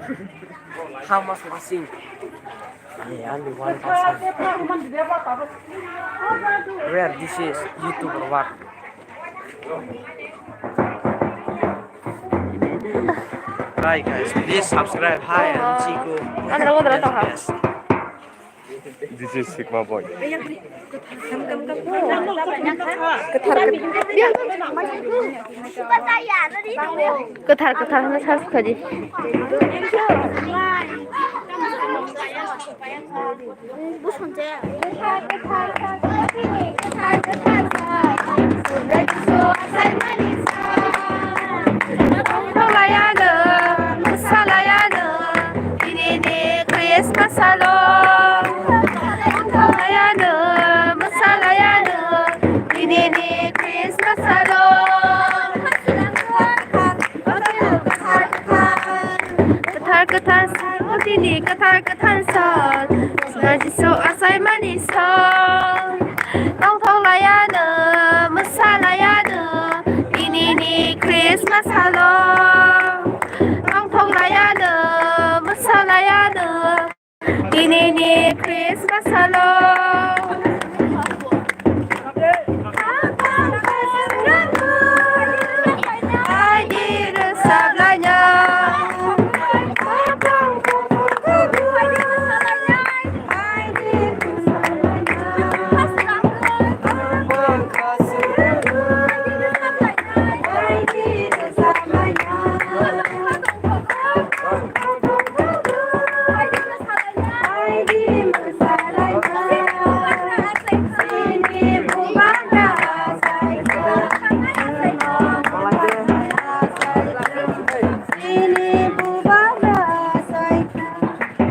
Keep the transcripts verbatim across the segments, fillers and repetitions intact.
How much watching? Yeah, only one thousand. Where this is YouTuber work? Hi guys, please subscribe. Hi, I'm Chico. Andra, andra, andra. Yes. This is Sigma boy. Kwthar, kwthar hwnwi search khaidi. Tongthoklayano, mwsalayano, dinini Christmas salo. Tongthoklayano, mwsalayano, dinini Christmas salo. Kwthar kwthar sal, o dini kwthar kwthar sal, Jisu achaimani sal. Tongthoklayano, mwsalayano, dinini Christmas salo. Tongthoklayano, mwsalayano, dinini Christmas salo. Aidi rwsablaina.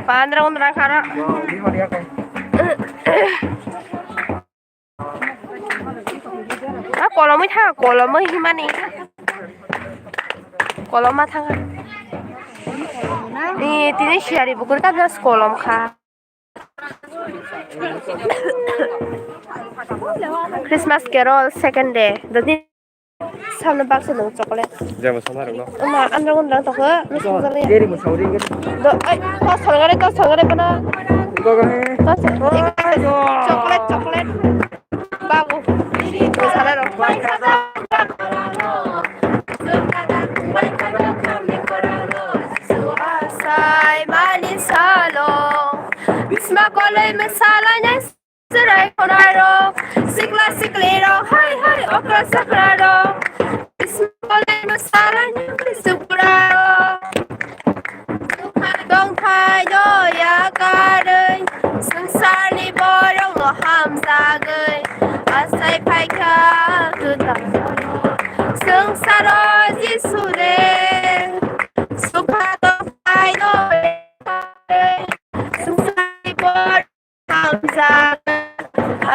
Pandra undra khara. A kolomwi thang, kolomwi himani. Koloma thang. Ni tini siyari bukur ka just kolom kha. Christmas Carol second day. Dodi samna baksa dong chocolate. Jabo sama rok no. Ama andra undra toko. Deri mo sauri. Do ai, to sorgare, to sorgare bana. Chocolate, chocolate. Babu. Sai mani salo. Bisma koloi me sala nyai serai konaro. Sikla sikli ro hai hai okra sakra ro. Bisma koloi me sala nyai sukra ro. Tongthai no yakarwi, swngcharni borokno hamjagwi, achai phaikha kwtal. Swngcharo Jisu de, sukha tongthai no yakarwi, swngcharni borok hamjak,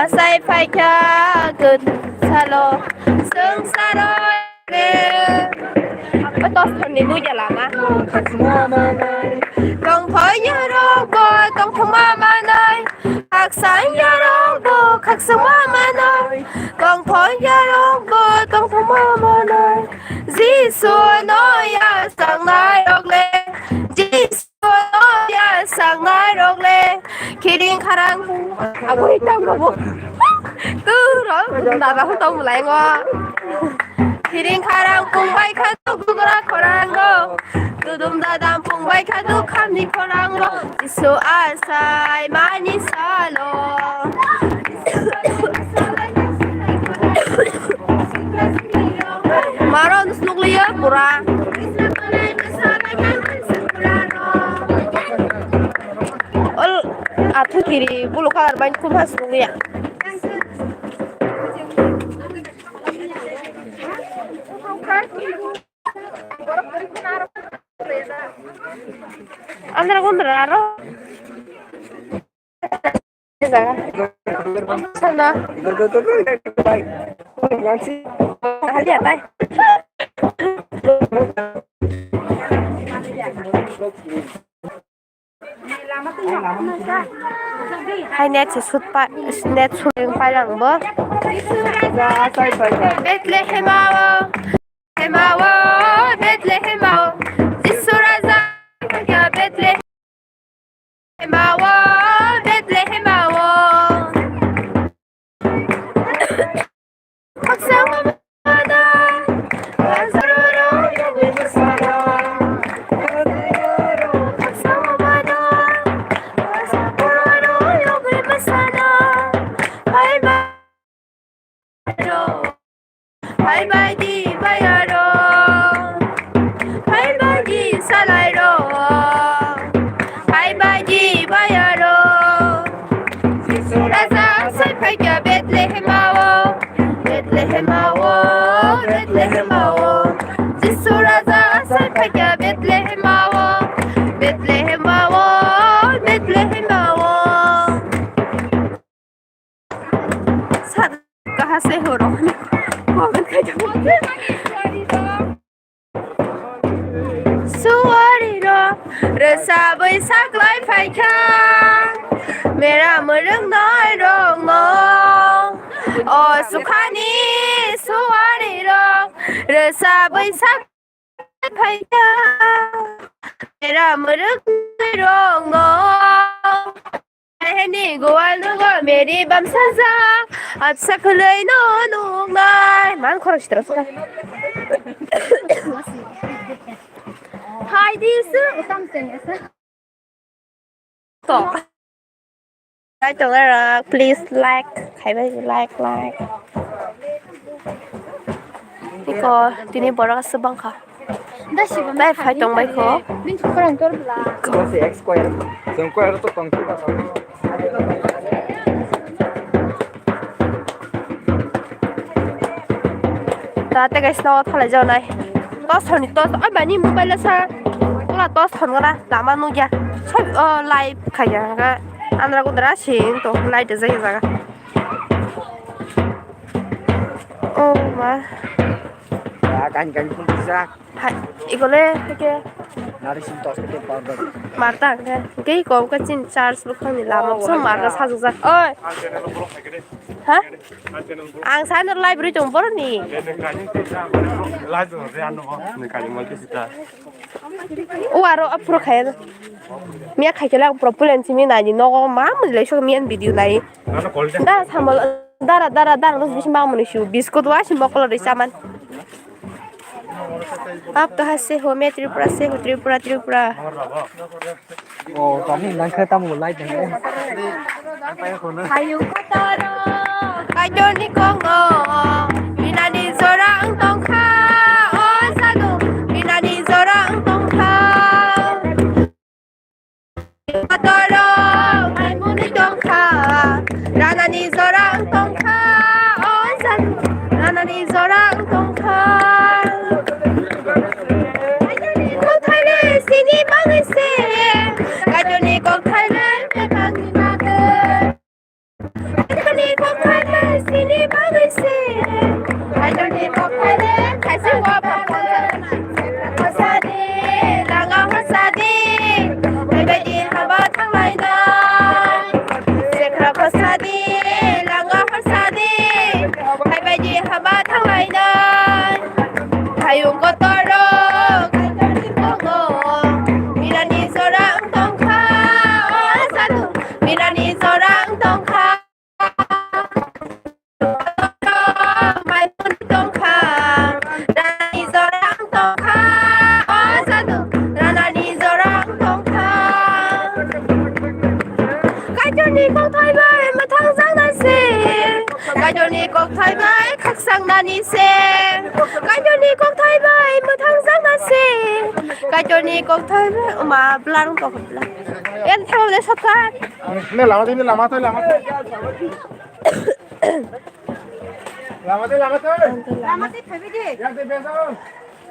achai phaikha kwtal salo, swngcharo le. Tos thonni duida lama. Tongthokya rok bo tongthokma manai, khakchangya rok bo khakchangma manai, tongthokya rok bo tongthokma manai. Jisu no ya sangnai rok le, Jisu Sangnai rok le, kiring kharang, abui tang bo. Tu ro, dada hu tong mulai ngo. Kiring kharang pung bai kha tu gugra khorang ngo. Tudum dada pung bai kha tu khamni khorang ngo. Jisu asai mani salo. Maro nusnukliya pura. Ol athu kiri bulu kalar bai kum has nukliya. Andra kundra aro. Sana. Hali atai. Hai net se sut pa, net sut pai lang bo. Bethlehem ao. Hemao, Bethlehem ao, Jisu Raja, ya Salai rok, hai bai di baya rok. Jisu Raja sai phaikha Bethlehemao, Bethlehemao, Bethlehemao. Jisu Raja sai phaikha Bethlehemao, Bethlehemao, Bethlehemao. Sat kaha se horo. Suari rok rwsabwi saklai phaikha, mera mwrwk noi rok no. O sukhani suari rok rwsabwi sak phaikha, mera mwrwk noi rok no. Heni goal nugo meri bamsajak, apsa khwlwi no nuknai. Man khorok sitra sitra. Hai di su. To. Like to like, please like. Khaibai like, like. Iko tini borok aswk bangkha. Dai phai tong bai kho. Bini khorang tor bla. Ko se X square. Song ko aro to tong khe ba. Ta te guys, no thalai jao nai. Tos thoni tos, oi bani mobile sa. Ola tos thon gara, lama nugya. Sob, oh, live khaya ga. Andra gudra sing to light jai jaga. Oh ma. Ya, kan kan pun bisa. Hai, igole ke. Nari sin tos ke powder. Marta ke. Ke ko ka chin charge bukhang ni lama so mar ka sajak jak. Oi. Ha? Ang sana live ri tong bor ni. O aro apro khaya. Miya khai kela pro pulen simi nai ni nogo ma mun le so miyan video nai. Dara samol, dara, dara, dara, dos bisi mamuni su, biskut wa si mokolo ri saman. Ap to hase ho me Tripura se ho, Tripura, Tripura. Oh, tani nang khe tamo light nang. Hayung kotoro, kaitorni kongo, binani jora ang tongkha, o sadu, binani jora ang tongkha. Kotoro, maimuni tongkha, ranani jora ang tongkha, o sadu, ranani jora ang tongkha. Kaitorni kokthai le sini bagwi se, kaitorni kokthai le bebakni bagwi. Kaitorni kokthai le sini bagwi se. Kaitorni kokthai le kaisa waba khosadi, langa khosadi, bebaidi haba thanglainai. Sekra khosadi, langa khosadi, bebaidi haba thanglainai. Hayung kotoro, kaitorni tongo, mirani jora wng tongkha, o sadu, mirani jora wng tongkha. Maimuni tongkha, rani jora wng tongkha, o sadu, ranani jora wng tongkha. Kaitorni kokthai bai mwthang jakna se, kaitorni kokthai bai khakchang nani se, kaitorni kokthai bai mwthang jakna se, kaitorni kokthai bai ma blang kok blang. En thang le sokha. Ne lama tei, ne lama tei, lama tei. Lama tei, lama tei. Lama tei phaibai di. Ya tei besa.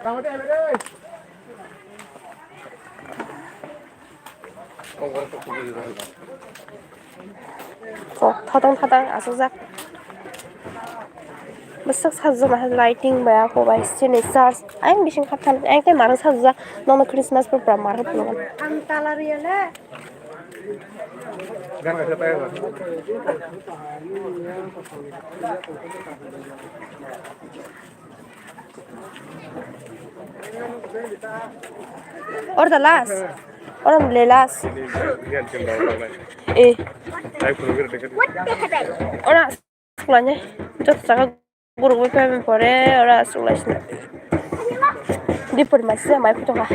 Lama tei phaibai di. Kok thotong thotong asukjak. Bwswk sajwk lighting bai ako bai sini church ayang bising kha thang ayang tei maro sajwk nono Christmas bo pura maro phunukgo. Ang tala riyale. Or the last. Or the last. Eh. Ora suklanya. Jot saka guru bai phaimani pore ora suklai sina. Dipur mai sisa mai photo kha.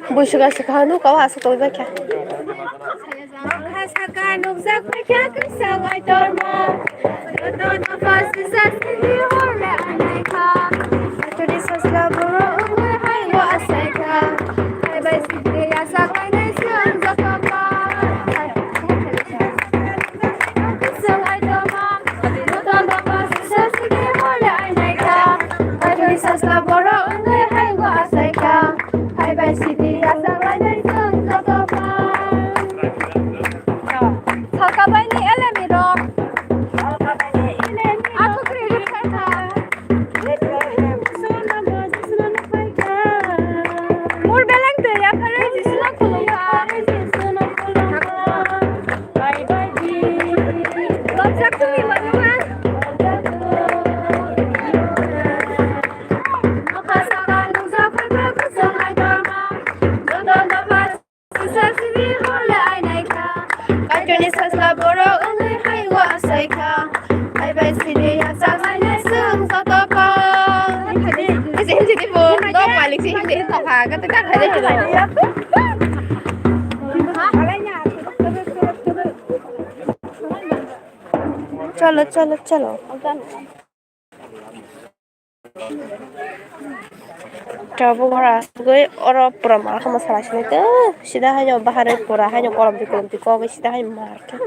Buisuga sika hanu kawa asa tongjakya. Saka nukjak paikha kisa wai torma. Joto no pas sisa sini Sini bo, no malik sih, hindi. Apa, kata tak ada tu. Chalo, chalo, chalo. Tabuk oro asugwi oro pura malkhama salai sini to sida haino bahari pura haino kolom di kolom di kogwi sida haino mar khe.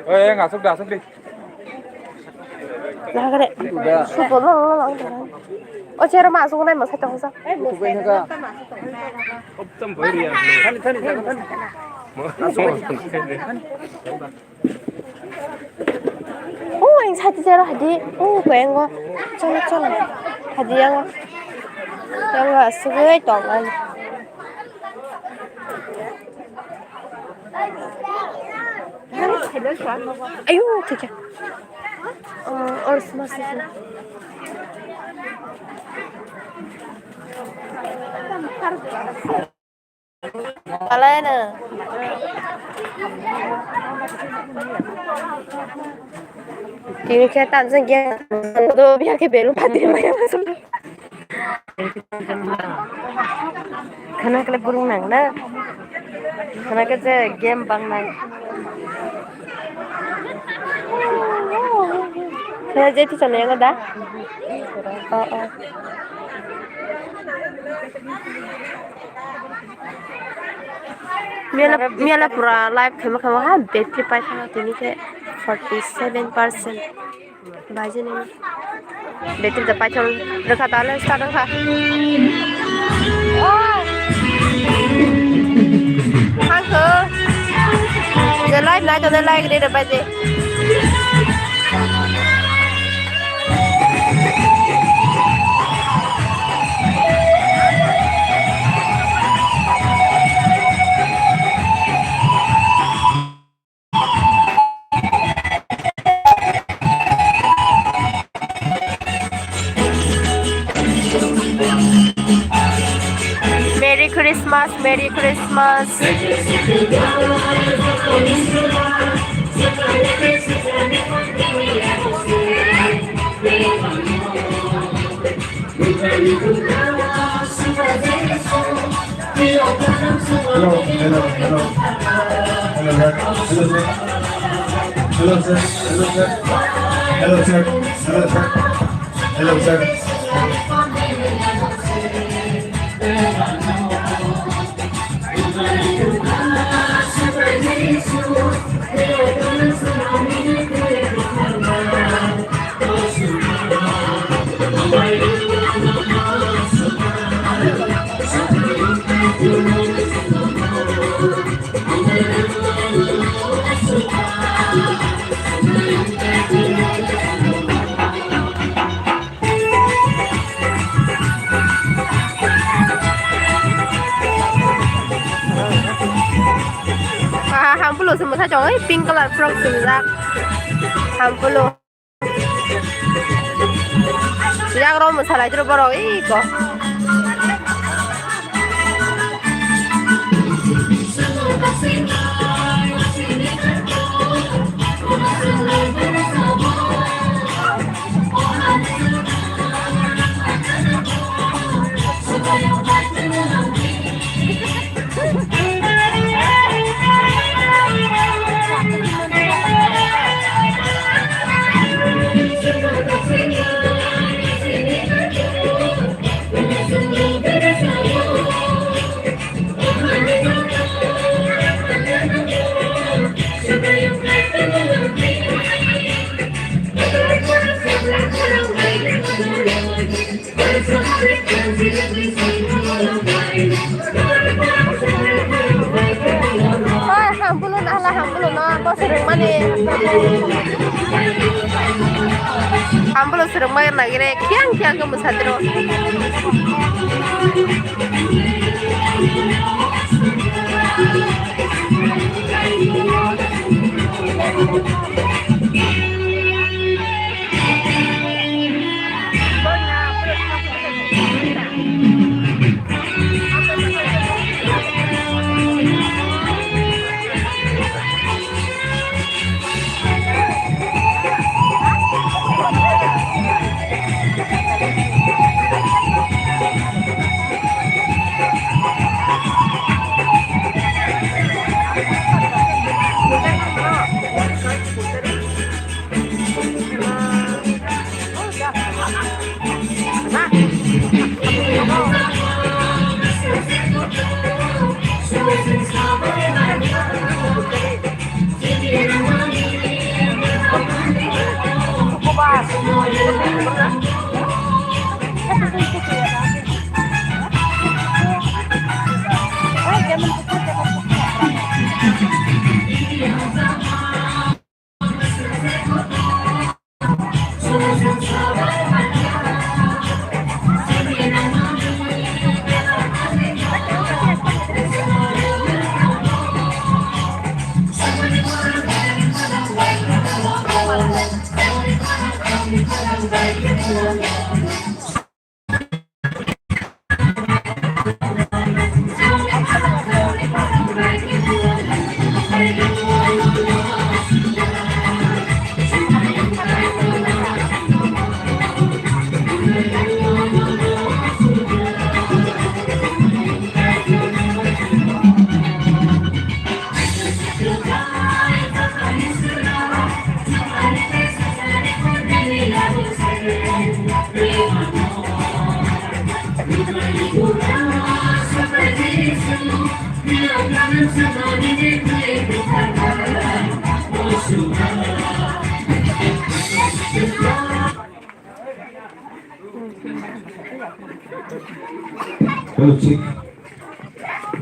Oi, eng asuk da, asuk di. Nagare. Supo lo lo lo. O chero ma asuk nai ma sai tong sa. Thani, thani, thani, thani. Oh, ang sa tijaro hadi. Oh, ko engo. Chalo, chalo. Hadi yango. Yango asugwi tong ani. Ayo, thikya. Oh, or sma sma. Palai na. Tini khe tanjak ya. Do biya khe belu pati maya. Khana kle burung nang na. Khana khe je game bang nang. Khana je ti chale ga da. Oh, oh. Mela, mela pura live khemo khemo ha battery pai thang tini khe forty seven percent. Baje ni battery da pai thang rwkha ta le start wngkha. Oh. Hangko. Je live nai to like re re baje. Merry Christmas, Merry Christmas. Hello, hello, hello. Hello, sir. Hello, sir. Hello, sir. Hello, sir. Hello, sir. Hello, sir. Ah, hampulo se mwthai tongo, pink colour frock sumjak. Hampulo. Yagra mwsalai tro borok iko. Oi, hampulo nahla, hampulo no, bo swrwngmani. Hampulo swrwngmani nagire, khiang khiang khe mwsatiro.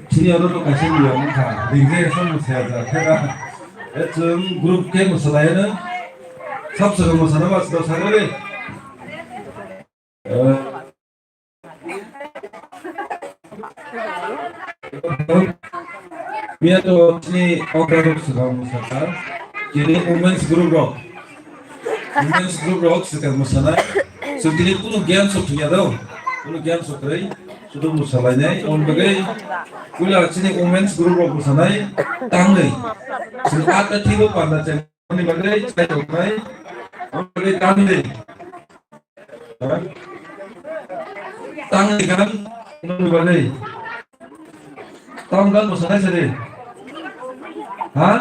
Chini oro to kaisa ni yang kha. Ringje sa mo sa ja kha. E chung group ke mo salai na. Sab sa mo sa na mas do sa re. Eh, Miya to chini okra rok swkang mwsakha. Chini women's group rok. Women's group rok swkang mwsanai. So tini kunu game sok thungya do. Kunu game sok kwrwi. Sudu mwsalainai. On bagwi. Kula chini women's group rok mwsanai. Tangwi. Chini ata thibo panda cheng. Oni bagwi chai toknai. On bagwi tangwi. Tang ni gan, nung ni bagwi. Tang gan mo sanai sari. Ha?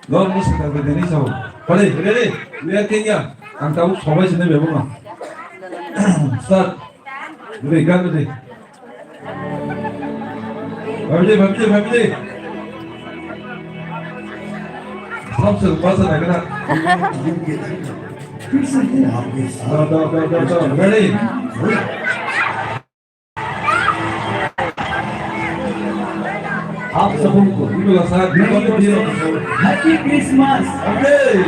Lo mo sakha bede ni sao. Pare, ready? We are Kenya. Ang tau sobai sini bebo ma. Start. Ready, gan ready. Family, family, family. Samsung, masa na kena. Da, da, da, da, da. Ready? Aap sabko. Happy Christmas. Okay.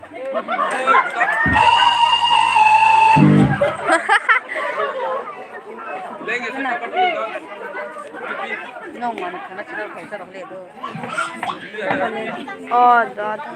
Nong mano khana chwla khaisa rok le do. Oh, da, da.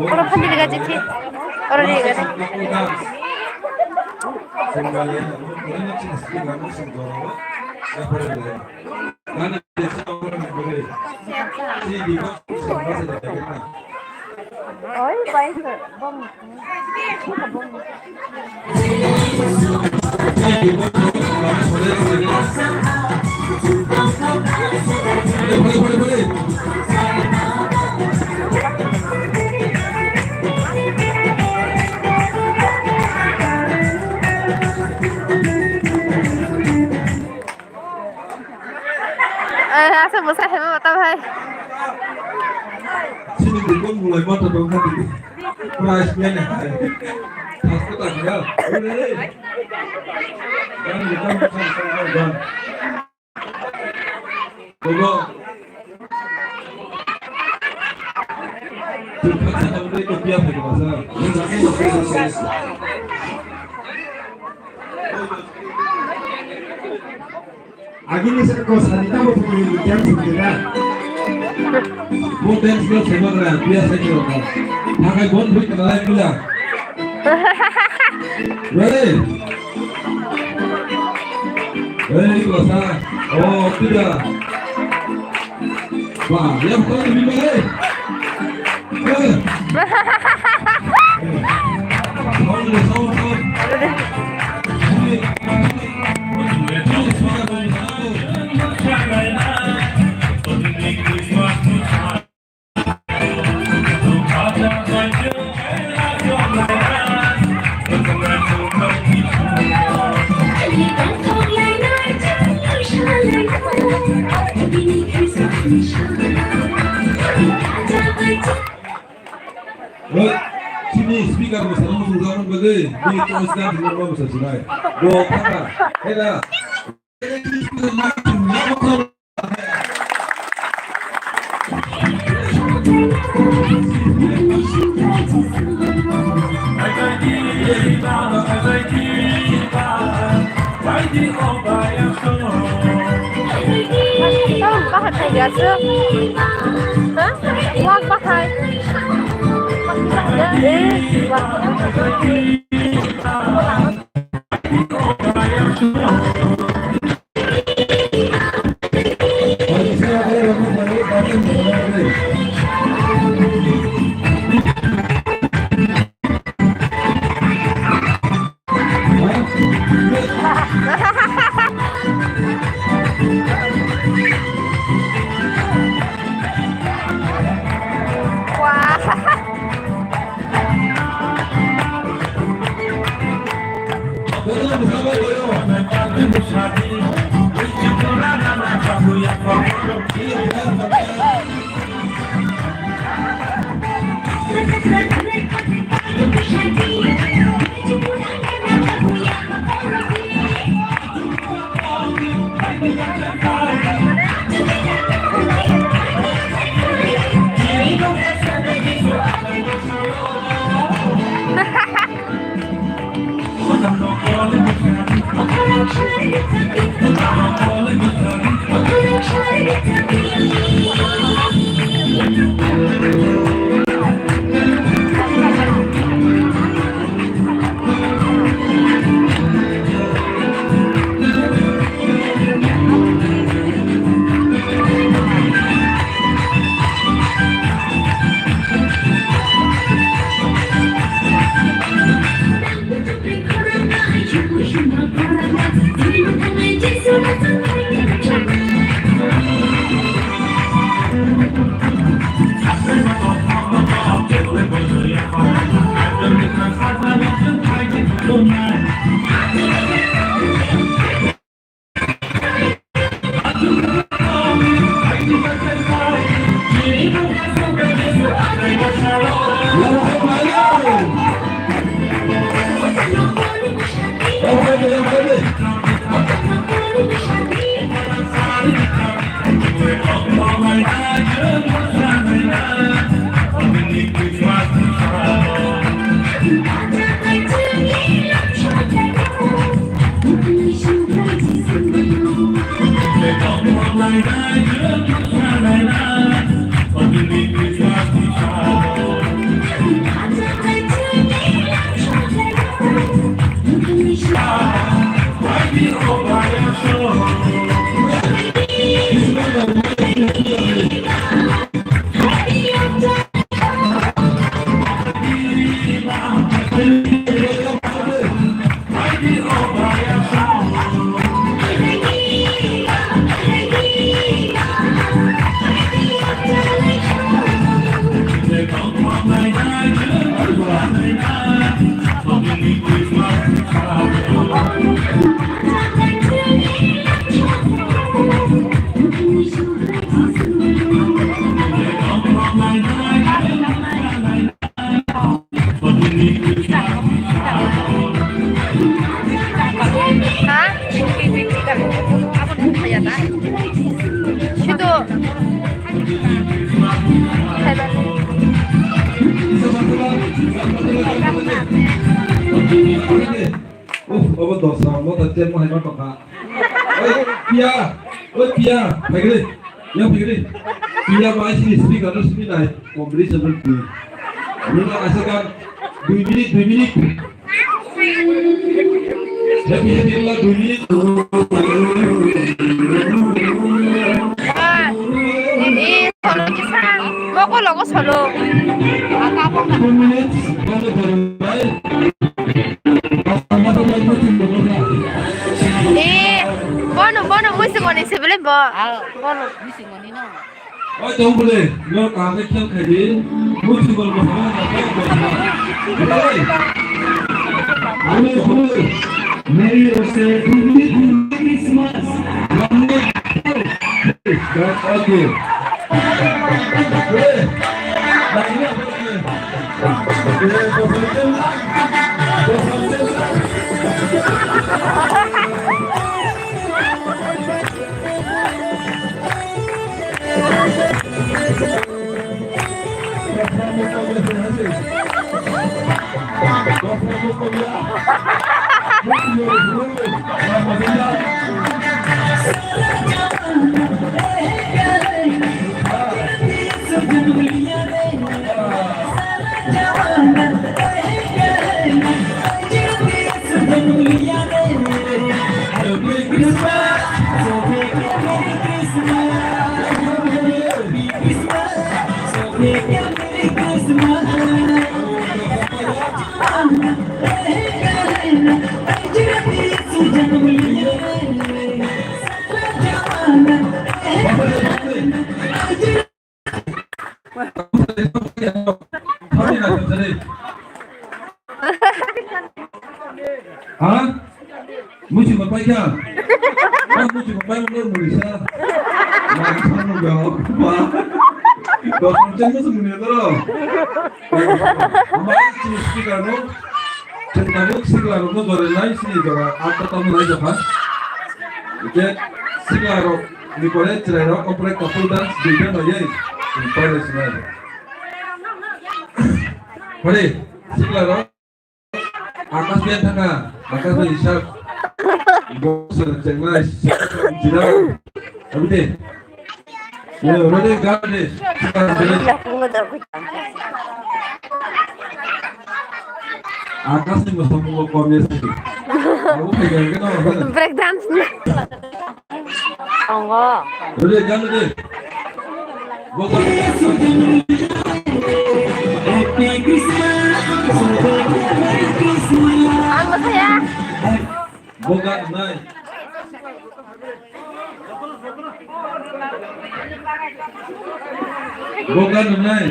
Oro phan dili gaji thi. Oro dili gaji. Oi, pai bom. Eh, asa bwsa hemo mata bhai. Sini dukun mulai mata dong kha dili. Price mene hai. Thas ko tak ya. Ule. Dan dukun bukan bukan. Bogo. Dukun sana udah itu dia pakai bahasa. Agini sa ko sani tamo pukul dance pukul na. Bo dance lo sema na, biya sa kiro ko. Thakai bon bhi kana lai pula. Ready? Ready ko sa. Oh, pula. Wah, yang kau lebih baik. Oi, sini speaker mo sana mo sudah mo bagi, ni to sudah mo mo sudah. Bo kata, hela. Bahai khai ya se. Ha? Wak bahai. Eh, wak bahai. Ha? Aboni thaya na? Sido. Uf, obo dosa, mo ta chem mo hai ma tongkha. Oi, Pia, oi, Pia, phaigri, ya phaigri. Pia bai sini speaker no sini nai, competition no dui. Nuna asa kan, dui minute, dui minute. Happy, happy, Allah, dui minute. Eh, solo kisa, moko logo solo. Two minutes, follow for a while. Eh, bono, bono, musi moni sebele bo. Bono. Oi, tong bole, no kaham khe khel khai di. Musi moni bo. Oi, oi. Merry Christmas. Okay. Ha? Musi mapai kha? Ha, musi mapai mo Risa. Mai thang no ga. Ba. Ba thang chen no sung ne daro. Mai chi speaker no. Chen na buk sikla rok no gore nai sini jora. Atta tam nai jora. Ke sikla rok ni pore chrai rok opre couple dance duita no ye. Pare sinai. Pare sikla rok. Akash ni thanga, Akash ni hisab. Bosor chengnai, jira. Abide. Yo, ready, go, ready. Akash ni mosong mo kom yes. Aku pegang ke no. Break dance. Tongo. Ready, go, ready. Ang masaya. Boga nai. Boga nai.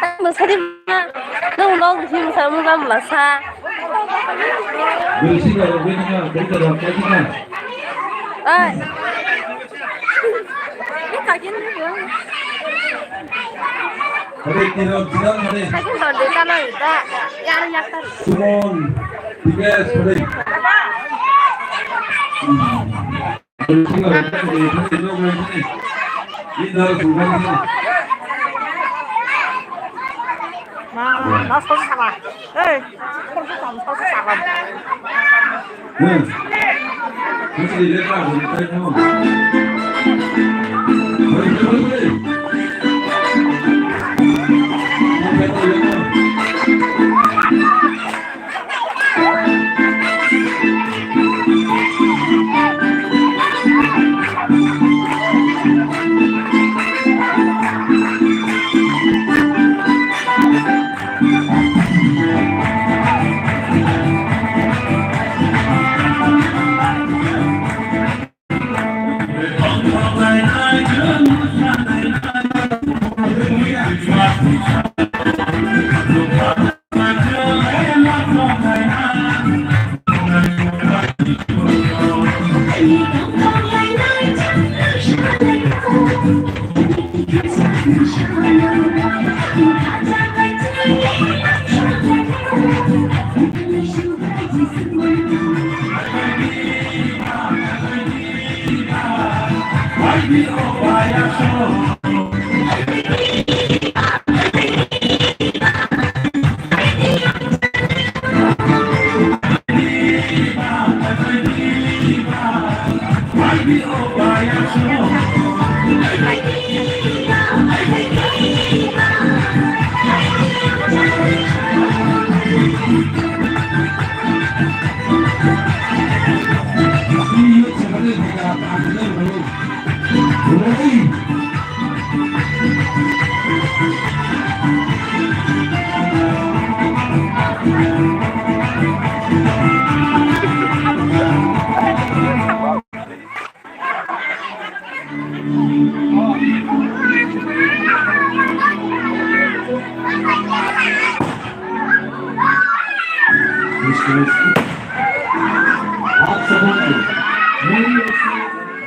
Ang masaya. Nung log si masa masa masa. Bwrwi si ba rok bai nang, bwrwi ba rok bai nang. Ai. Hare tiro jidang hare. Sumon, Dipesh hare.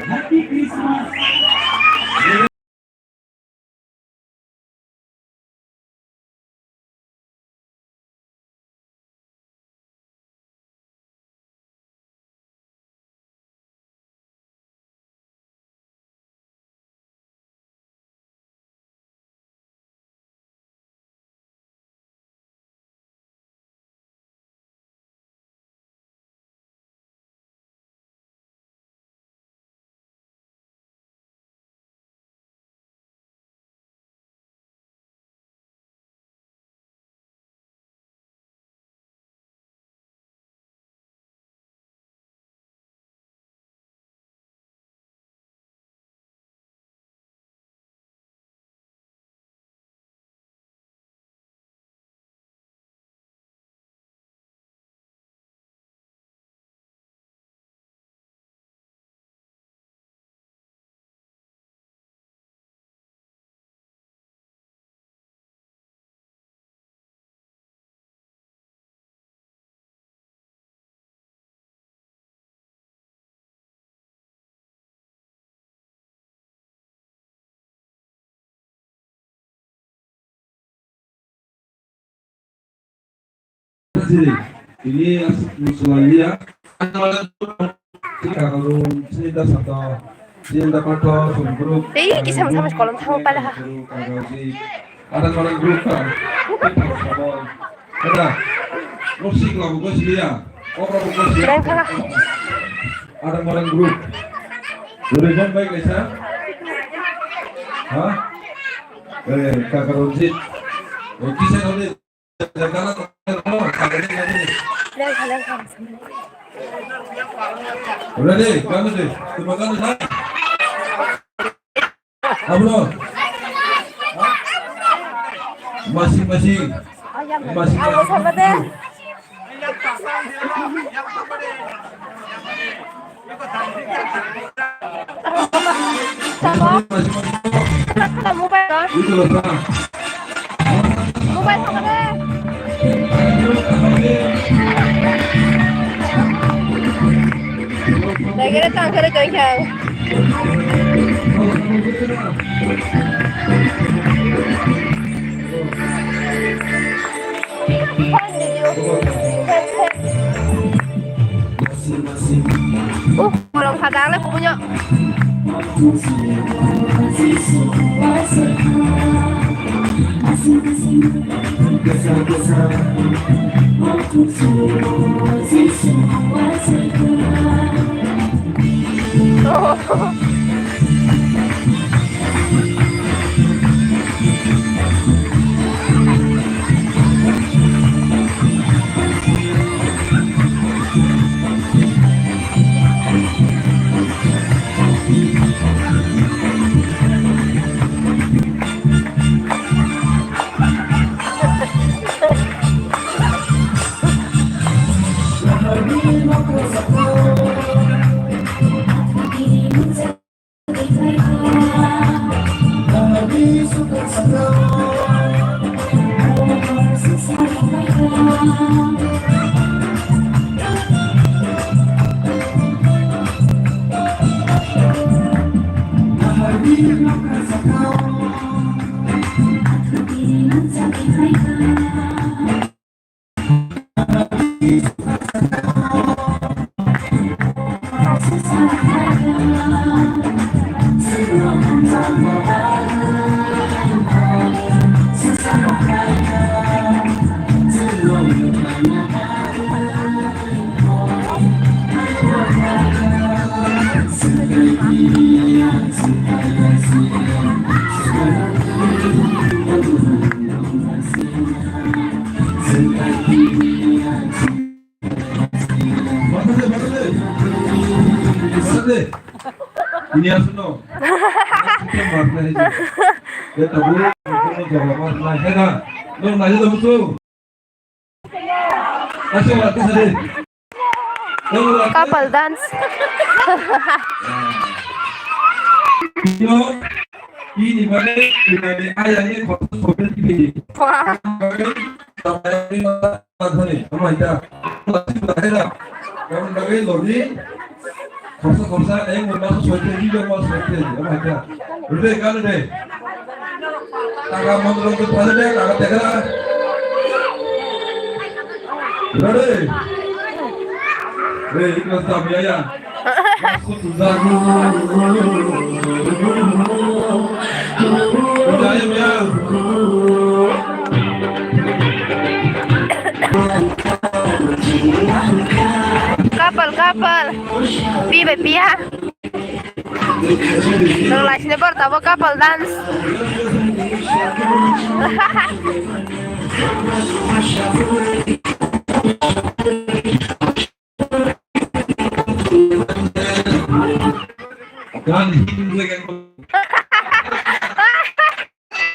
Happy Christmas. Sini, ini as-, musulaiya. Sini kakarung, sini da sato, sini da pato, sini group. Tei kisa masa mas kolom thango pala ha. Ada mana group kan? Ada. Musik lagu gua sini ya. Oh, lagu gua sini. Ada mana group? Udah kan baik, Lesa? Hah? Eh, kakarung sih. Eh, kisa kali. Ready, kami deh. Terima kasih, Pak. Abro. Masing-masing. Masing-masing. Mobile. Mobile. Lagi datang ke rekan kau. Uh, orang sadang le punya. Ini asno. Kita marna ini. Ya tabu, kamu jaga marna. Hei na, lo nanya tabu tu. Asal aku sedih. Couple dance. Yo, ini mana? Ini ayahnya kota Soviet ini. Wah. Ama ita. Ama ita. Kamu dagai lori. Khorsa khorsa, eh, mo maso soite, ni maso soite, ama ita. Rede, kan rede. Taka mandro tu phale de, taka tekra. Rede. Re, iklas tam ya ya. Couple, couple. Pi bai pi ha. Nang lai sini bor tabo couple dance. Gan hindi ko yan.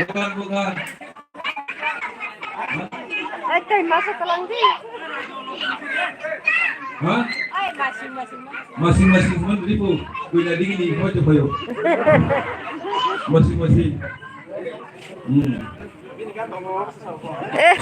Bukan, bukan. Ay, kay masa ka lang di. Ha? Ay, masing-masing. Masing-masing man di po. Kuya di gini mo to payo. Masing-masing. Hmm. Eh.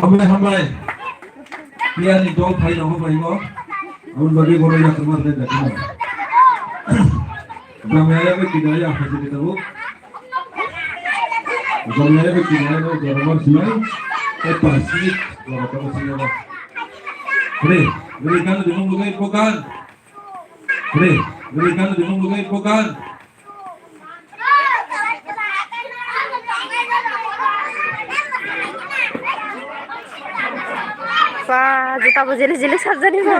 Hambai, hambai. Piyani dol phai rok bai mo. Aboni bagwi bono yakma rwna jakma. Jamaya bai kidaya phai jodi tabuk. Jamaya bai kidaya no joromar sinai. Tei pass minute jora tabuk sinai. Re, re kan di mung bukai bukan. Re, re kan di mung bukai bukan. Ba, juta bo jili jili sarjani ba.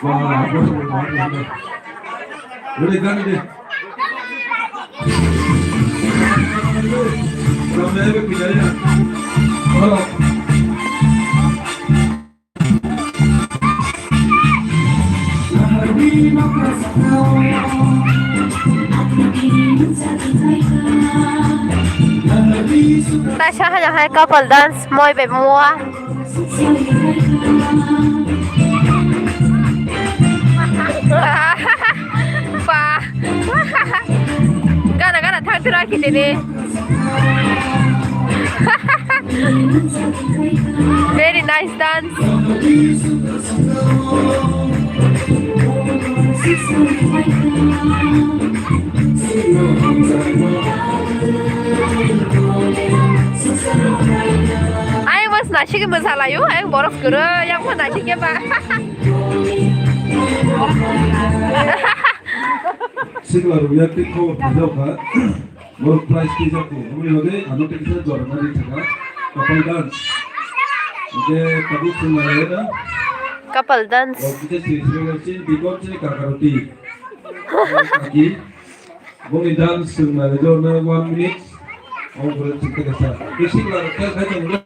Ba, ba, ba, ba, ba. Ready, gun ready. Taisa hai hai couple dance moi bai mua. Ba. Gana gana thang thira kiti ni. Very nice dance. Ayang mas nasi ke masala yo, ayang boros kere, yang mas nasi ke ba. Sikla rok yakti khobor thajak kha. Borok prize twijak tongo. Aboni bagwi ano tei kisa jorma di thaka. Couple dance. Hingke tabuk swnglaiya na. Couple dance. O kisa sri sri chin bikon chini kakaroti. Kaki. Boni dance swnglaiya jorna one minute. O boro chini kisa. Sikla rok khe khai tongo.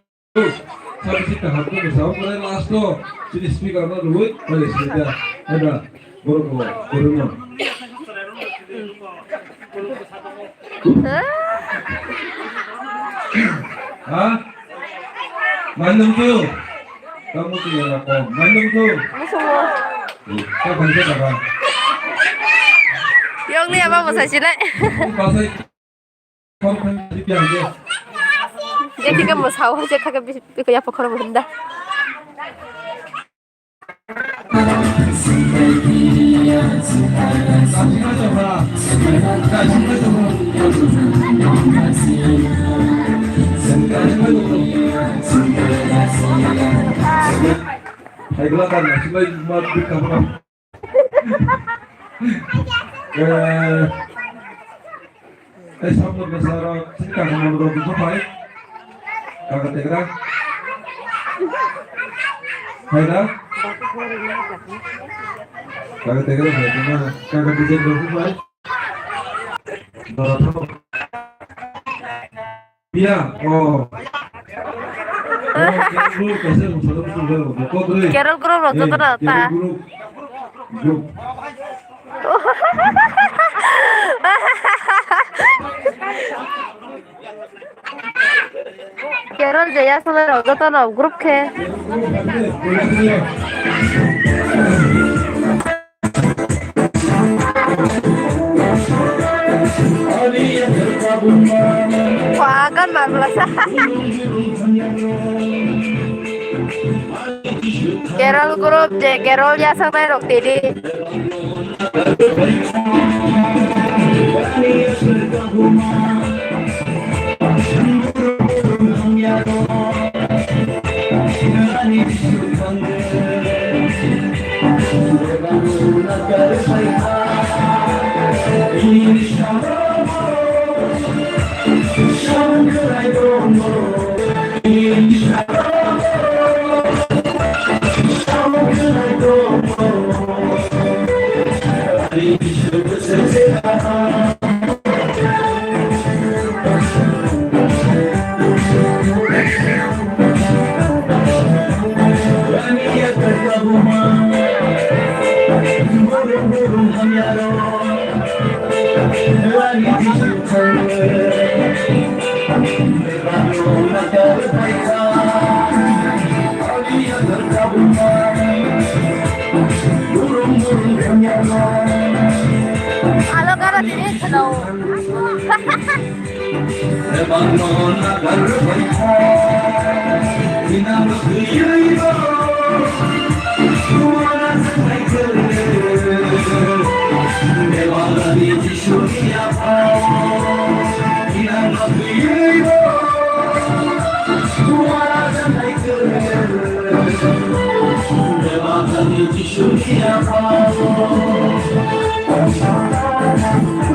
Sabi si kaham ko masa, o pore last o, sini speaker no rui, pare sini da, ada, borok ko, borok no. Ha? Mandam tu, kamu tu ya ko, mandam tu. Ka bangsa ka ba. Yong ni ama masa sini. Pasai. Jadi kamu sahur aja kagak bisa, bisa ya pokok hunda. Hai, gelap kan, masih baik, mat, di kamar. Eh, eh, sambil besar, sini kagak mau duduk di sofa, eh. Kagak tegra. Hai, dah. Kagak tegra, hai, gimana? Kagak bisa duduk di sofa, eh. Dora, Iya, oh. Oh, Carol group, kaisa rung salo muchung jalo, bokok re. Carol group rok joto na ta. Carol group. Group. Carol jaya solo rok joto no group khe. Pagan marbla sa. Carol group je Carol ya sanai rok tedi.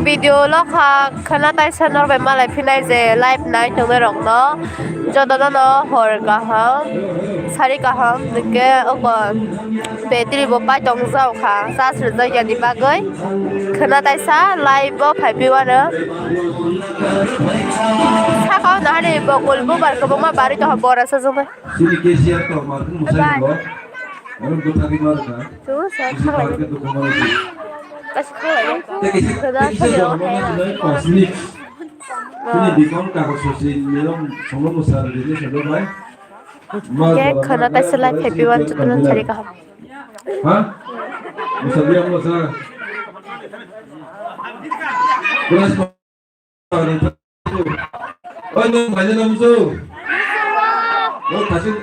Video lokha khwna taisa norbai malai phinai je live nai tongnai rokno jotono no hor kaham sari kaham hwnkhe oko battery bo pai tong jao kha charge rwjak yani bagwi khwna taisa live bo phai piwano saka o nahani bokol bubar kwbangma barwi tongkha bora sajwknai. Chini K C R to markhung mwsai tongo. Oro bwthagwi ma rwkha. Chwng sa Chini thanglai. Market to kwma rwkha. Kasi thanglai. Tei kaisa, Kwda tei kaisa sani jora o ma hai. Sinai pas minute. Chini bikon kago sosi nirom sono mwsa rwdi ni sono bai. Ma Khe jora khwna ma taisa lai kaya phaipi wan chini chutun kaya sari kaham. Ha? Mwsa biya mwsa. Plus Oi, nwng khaina musu. Nwng khasin.